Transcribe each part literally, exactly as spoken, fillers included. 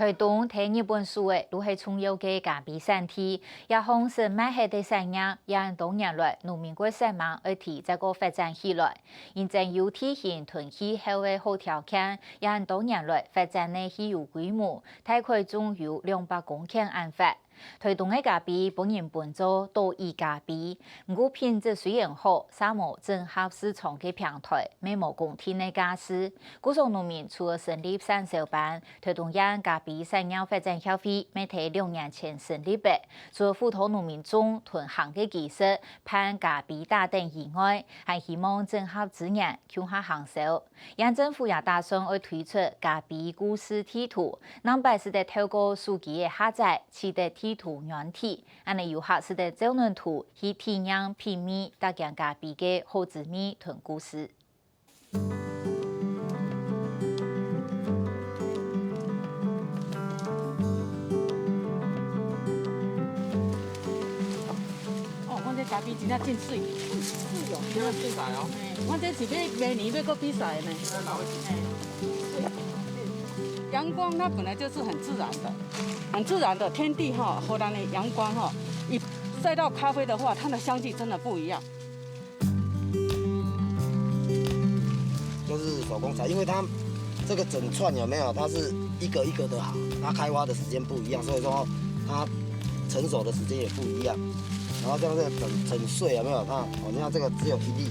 台東在日本數个都係重要个咖啡產地，這項食賣忒个產業，也多年來農民个生命愛提再過發展起來。因正有地形同氣候个好條件，也多年來發展个起有規模，大概總有兩百公頃恁闊。 台東个咖啡分人分做島嶼咖啡，毋過品質雖然好，嗄無整合市場个平台，乜無公定个價數。故所農民除了成立產銷班，台東縣咖啡產業發展協會乜在兩年前成立个，除了輔導農民種同行个技術、辦咖啡打等以外，還希望整合資源，共下行銷。 縣政府也打算愛推出咖啡故事地圖，南北使得透過手機个下載，取得地圖原地，恁呢遊客使得照等圖去體驗品味逐間咖啡个好滋味同故事。哦，我這咖啡真正真媠。媠哦。今仔日比賽哦。 我這是欲明年欲過比賽呢。陽光它本來就是很自然的，很自然的天地哈，和咱的陽光哈，一晒到咖啡的話，它的香氣真的不一樣。就是手工茶，因为它这个整串有没有？它是一个一个的好，它开花的时间不一样，所以说它成熟的时间也不一样。然后像这个整整穗有没有？它哦，你看这个只有一粒，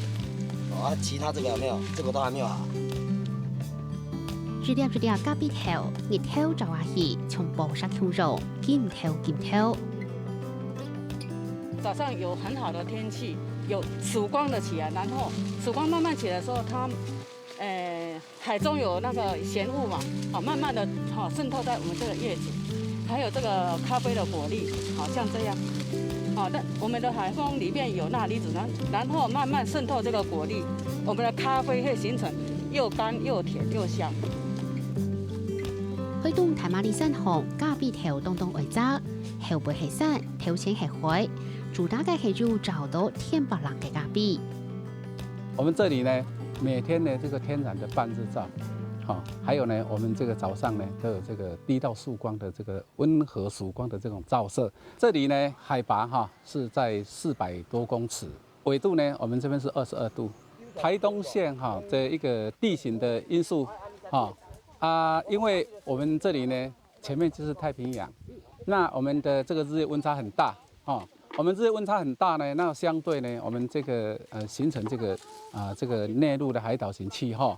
哦，啊，其他这个有没有？这个都还没有好。一粒一粒咖啡豆，日頭照下去，像寶石共樣，金透金透。早上有很好的天气，有曙光的起来，然后曙光慢慢起来的时候，它，呃，海中有那个咸雾嘛，哦，慢慢的哦渗透在我们这个叶子，还有这个咖啡的果粒，好像这样，好，那我们的海风里面有钠离子，然然后慢慢渗透这个果粒，我们的咖啡会形成又甘又甜又香。台東大馬里山項，咖啡豆當當愛摘，後背係山，頭前係海，主打个係有照到天白浪个咖啡。我们这里呢，每天呢这个天然的半日照，好，还有呢，我们这个早上呢都有这个第一道曙光的这个温和曙光的这种照射。这里呢海拔哈是在四百多公尺，纬度呢我们这边是二十二度。台东县哈这一个地形的因素哈啊，因为我们这里呢前面就是太平洋，那我们的这个日夜温差很大哈。 我们日夜温差很大呢，那相对呢，我们这个呃形成这个啊、这个内陆的海岛型气候。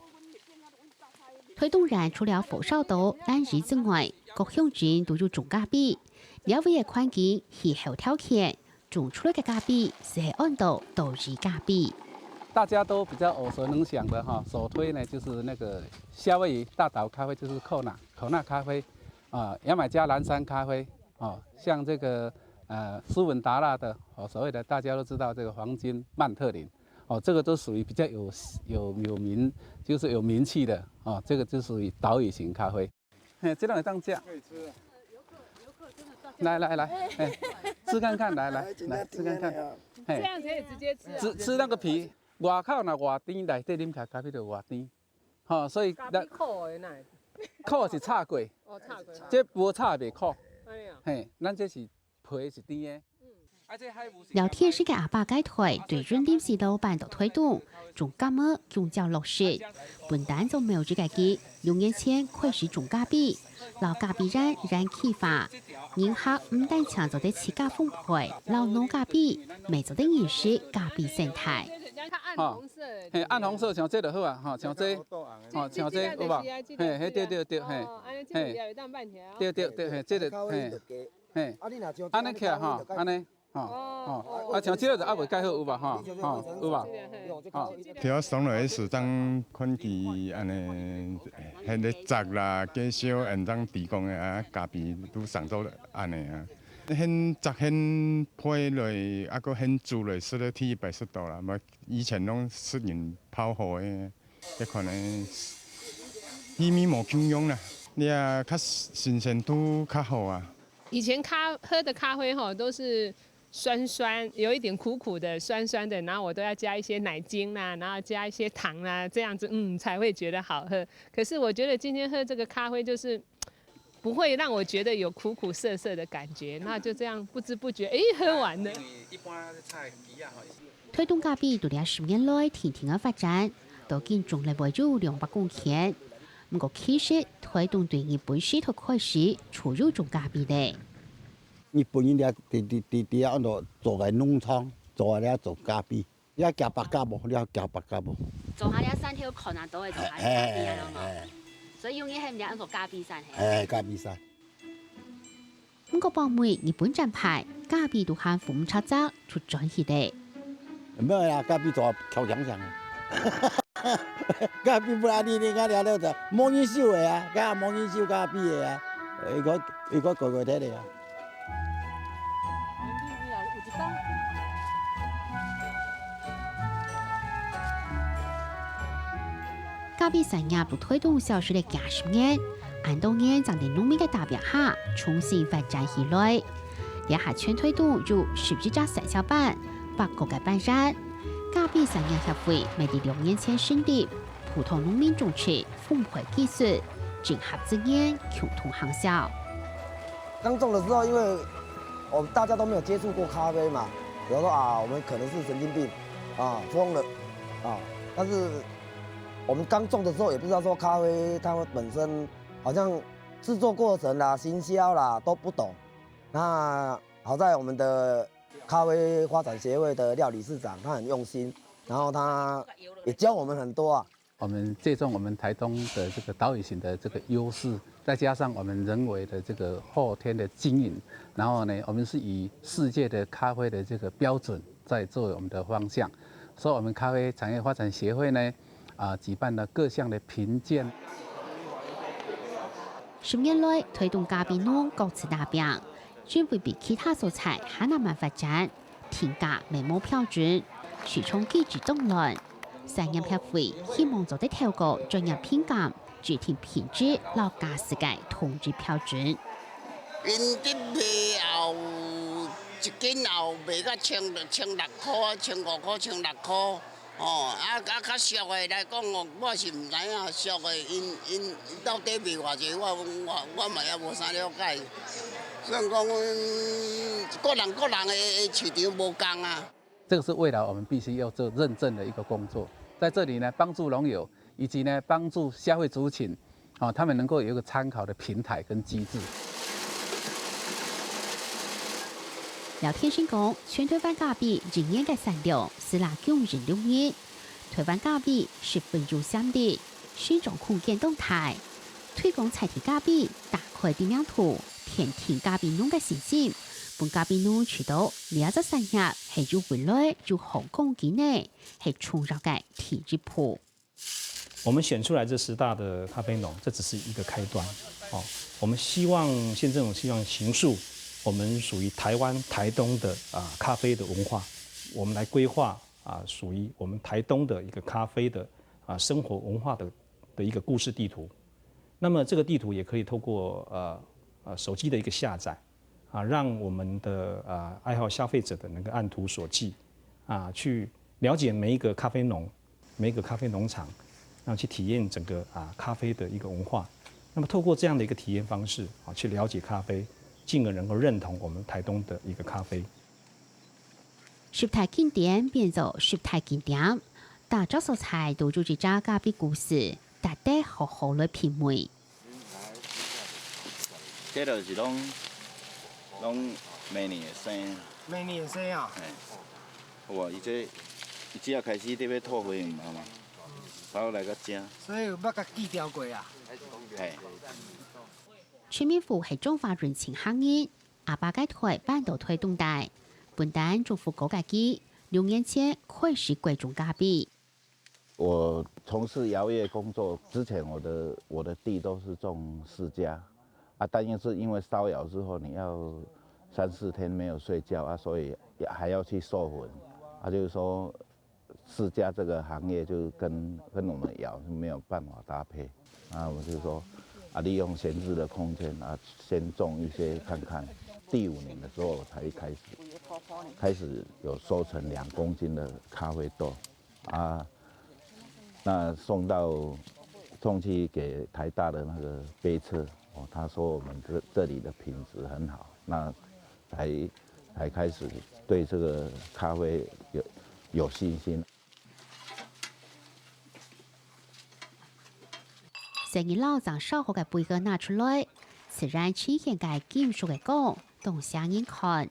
台東縣除了火燒島、蘭嶼之外，各鄉鎮都有種咖啡。這位个環境、氣候條件，種出來个咖啡就係安到島嶼咖啡。大家都比较耳熟能详的哈，首推呢就是那个夏威夷大岛咖啡，就是Kona，Kona咖啡啊，牙买加蓝山咖啡。 哦，像这个呃斯文达纳的哦，所谓的大家都知道这个黄金曼特林哦，这个都属于比较有有有名，就是有名气的哦，这个就属于岛屿型咖啡。嘿，这两个当价，可以吃。来来来，哎，吃看看，来来来吃看看，这样可以直接吃啊。吃吃那个皮，外口若偌甜，内底啉起来咖啡就偌甜。 吼，所以咖啡苦的呢？苦是炒过，哦，炒过。这无炒袂苦。哎呀，嘿，咱这是皮是甜的。聊天時个阿爸解說，對雲林市老闆到台東，種柑仔、弓蕉落實，分擔做苗子个佢，六年前開始種咖啡，摎咖啡園園區化，人客毋單淨做得自家烘焙，摎挼咖啡，乜做得認識咖啡生態。它暗紅色的。嘿，暗紅色像这就好啊，吼，像这，吼，像这有无？嘿，嘿，对对对，嘿，哦，哎，这个也有淡半条。对对对，嘿，这个，嘿，嘿，啊，你若像安尼起来吼，安尼，吼，哦，吼，啊，像这个就还袂介好有无？吼，吼，有无？这个嘿。吼。比较松的是当看佢安尼，迄个摘啦，介少，然当提供的啊，咖啡都上到安尼啊。现摘现配落，啊，个现煮落，是咧天一百十度啦，嘛以前拢是人泡好的，迄款的，意味无共样啦。你啊，较新鲜度较好啊。以前咖喝的咖啡吼都是酸酸，有一点苦苦的、酸酸的，然后我都要加一些奶精啦，然后加一些糖啦，这样子嗯才会觉得好喝。可是我觉得今天喝这个咖啡就是不會讓我覺得有苦苦澀澀的感覺，那就這樣不知不覺，誒，喝完了。因為一般的菜一樣吼，也是台東咖啡在這十年來定定个發展，到今總共有兩百公頃。毋過其實台東對日本時代開始就有種咖啡咧。日本人咧，佇佇佇佇遐安到做个農場，做个咧做咖啡。 你愛行北角無？你愛行北角無？做下這山頭看啊，都會做下咖啡啊，有無？哎，所以永遠喊人家安做咖啡山，嘿。哎，咖啡山。毋過，包尾日本戰敗，咖啡都還毋插隻就轉去咧。無啦，咖啡做強強強。咖啡不然你你看了了，無人收个啊，該無人收咖啡个啊，一个一个怪怪个啊。 咖啡產業在台東消失了幾十年，恁多年正在農民个打拚下重新發展起來。這下全台東有十一隻產銷班，八个个班員。咖啡產業協會乜在兩年前成立，普通農民種植 分配技術，整合資源，共同行銷。剛種的時候，因為我們大家都沒有接觸過咖啡嘛，比如說啊，我們可能是神經病啊，瘋了啊。但是我們剛種的時候也不知道說咖啡它本身好像製作過程啦、行銷啦都不懂。那好在我們的咖啡發展協會的廖理事長，他很用心，然後他也教我們很多啊。 我們借重我們台東的這個島嶼型的這個優勢，再加上我們人為的這個後天的經營，然後呢，我們是以世界的咖啡的這個標準在作為我們的方向，所以我們咖啡產業發展協會呢，啊，舉辦了各項的評鑑。十年來，台東咖啡農各自打拚，因為比其他所在還較慢發展， 定價乜無標準，市場機制當亂。產業協會希望做得透過專業評鑑，制定品質摎價數个統一標準。𪜶這賣也有一斤也有賣到千、千六箍啊，千五箍、千六箍。 哦，啊，啊，較俗的來講哦，我是毋知影俗的，𪜶、𪜶到底賣偌濟，我、我、我嘛也無啥了解。雖然講，嗯，各人、各人的、的市場無仝啊。這個是未來我們必須要做認證的一個工作，在這裡呢，幫助農友以及呢，幫助消費族群 哦，他們能夠有一個參考的平台跟機制。廖天生講，全台灣咖啡一年个產量係拉共一億六。台灣咖啡十分有潛力，生長空間當大。推廣在地咖啡，打開知名度，添添咖啡農个信心，分咖啡農知道這隻產業係有未來、有好光景呢，係重要个第一步。 我們選出來這十大的咖啡農，這只是一個開端。哦，我們希望縣政府希望形塑我們屬於台灣台東的啊咖啡的文化，我們來規劃啊屬於我們台東的一個咖啡的啊生活文化的的一個故事地圖。那麼這個地圖也可以透過呃呃手機的一個下載， 啊，讓我們的啊愛好消費者的能夠按圖索驥啊，去了解每一個咖啡農、每一個咖啡農場，那去體驗整個啊咖啡的一個文化。那麼透過這樣的一個體驗方式啊，去了解咖啡，進而能夠認同我們台東的一個咖啡。十大景點變做十大景點，逐隻所在都有一隻咖啡故事，值得好好來品味。 這就是攏攏明年會生。明年會生啊？嘿。有無？伊這伊只要開始咧欲吐花，毋知嘛？然後來个正。所以有捌甲寄掉過啊？嘿。陳明富係彰化縣清溪人，阿爸个代搬到台東戴，本旦種福果个地，六年前開始改種咖啡。 我从事摇叶工作之前，我的我的地都是种释迦啊，但是因为烧窑之后，你要三四天没有睡觉啊，所以还要去授粉啊，就是说释迦这个行业就跟跟我们窑是没有办法搭配啊，我就说啊，利用闲置的空间啊，先种一些看看。第五年的时候，我才开始开始有收成两公斤的咖啡豆。 啊，那送到送去给台大的那个杯测，哦，他说我们这这里的品质很好，那才才开始对这个咖啡有有信心。細人仔將燒好个杯仔拿出來，自然呈現个金屬个光，當唌人看。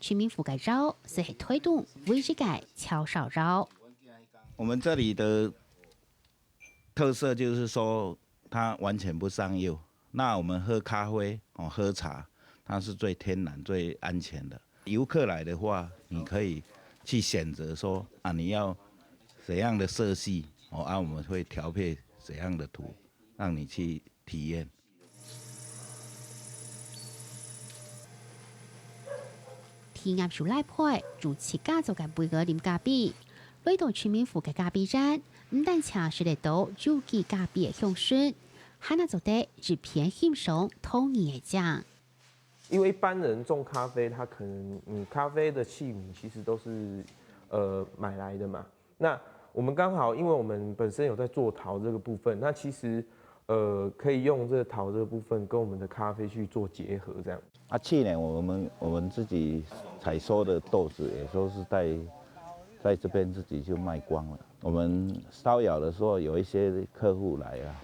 陳明富个窯就係臺東唯一个超燒窯。我们这里的特色就是说，它完全不上釉。那我们喝咖啡哦，喝茶，它是最天然、最安全的。游客来的话，你可以去选择说啊，你要怎样的色系哦，啊，我们会调配怎样的图，让你去体验。 體驗手拉胚，用自家做个杯仔啉咖啡。來到陳明富个咖啡園，毋單淨食得到有機咖啡个香味，還能做得一邊欣賞當地个景。因为一般人种咖啡，他可能嗯，咖啡的器皿其实都是呃买来的嘛。那我们刚好，因为我们本身有在做陶这个部分，那其实呃可以用这个陶这个部分跟我们的咖啡去做结合，这样。啊，去年我们我们自己采收的豆子也都是在在这边自己就卖光了。我们烧窑的时候，有一些客户来啊，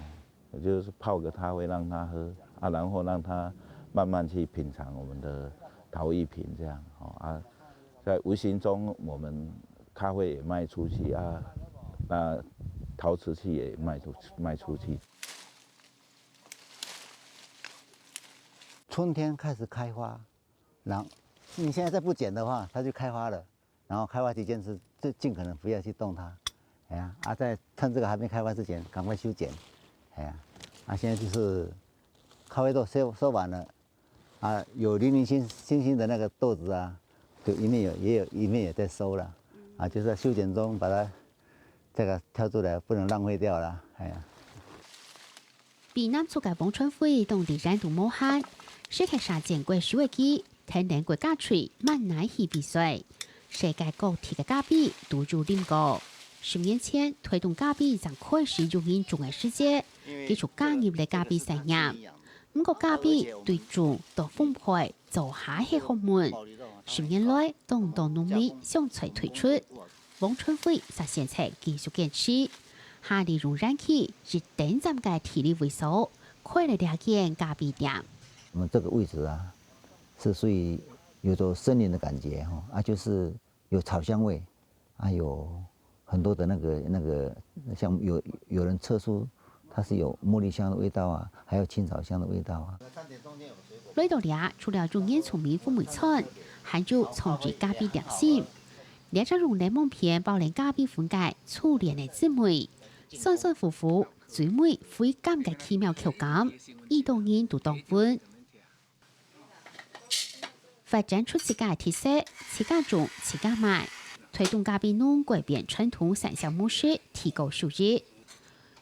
我就是泡个咖啡让他喝啊，然后让他慢慢去品尝我们的陶艺品这样哦啊，在无形中我们咖啡也卖出去啊，那陶瓷器也卖出卖出去。春天开始开花，然后你现在再不剪的话，它就开花了。然后开花期间是最尽可能不要去动它，哎呀，啊，在趁这个还没开花之前，赶快修剪，哎呀，啊，现在就是咖啡豆收收完了，啊，有零零星星星的那个豆子啊，就一面有也有一面也在收了，啊，就是在修剪中把它这个挑出来，不能浪费掉了，哎呀。 被男足个黃春輝當地人都無閒，時刻射箭國手个佢，跈等國家隊慢慢去比賽。世界各地个咖啡都有啉過。十年前，臺東咖啡正開始有人種个時節，佢就加入了咖啡產業。毋過咖啡對種到烘焙，做下係學問。十年來，當多農民相繼退出。 黃春輝就選擇繼續堅持，下利用園區一等站个地理位所，開了這間咖啡店。我们这个位置啊，是属于有种森林的感觉哈，啊，就是有草香味，啊，有很多的那个那个，像有有人测出它是有茉莉香的味道啊，还有青草香的味道啊。來到這，除了有煙囪味粉味餐，還有創意咖啡點心。 這隻用檸檬片包等咖啡粉个初戀个滋味，酸酸苦苦，最尾回甘个奇妙口感，已多人都當穩。發展出自家个特色，自家種自家賣，推動咖啡農改變傳統產銷模式，提高收益。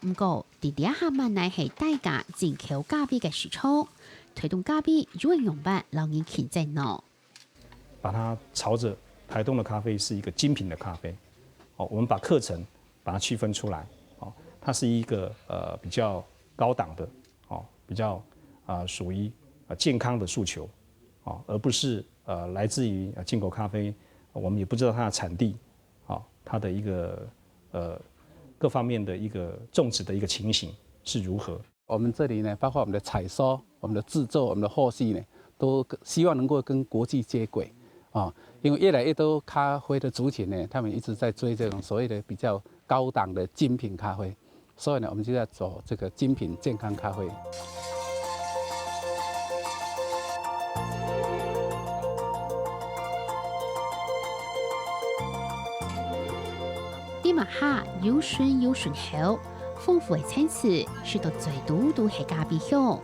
毋過，在這下慢乃係大家進口咖啡个市場，推動咖啡有人用辦，讓人競爭呢？ 把它朝着台東的咖啡是一个精品的咖啡，哦，我们把課程把它区分出来，哦，它是一个呃比较高档的，哦，比较啊、呃、属于呃健康的诉求，哦，而不是呃来自于呃进口咖啡，我们也不知道它的产地，哦，它的一个呃各方面的一个种植的一个情形是如何。 我们这里呢，包括我们的采收、我们的制作、我们的后续呢，都希望能够跟国际接轨啊。因为越来越多咖啡的族群呢，他们一直在追这种所谓的比较高档的精品咖啡，所以呢，我们就在走这个精品健康咖啡。 這馬下又順又順口，豐富个層次，食到嘴肚都係咖啡香。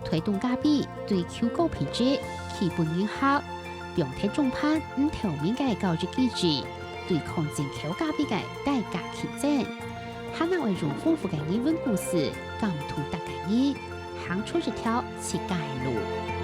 推動咖啡追求高品質，氣氛迎合，放忒中盤毋透明个交易機制，對抗進口咖啡个低價競爭，還能會用豐富个人文故事，感動大家人，行出一條自家个路。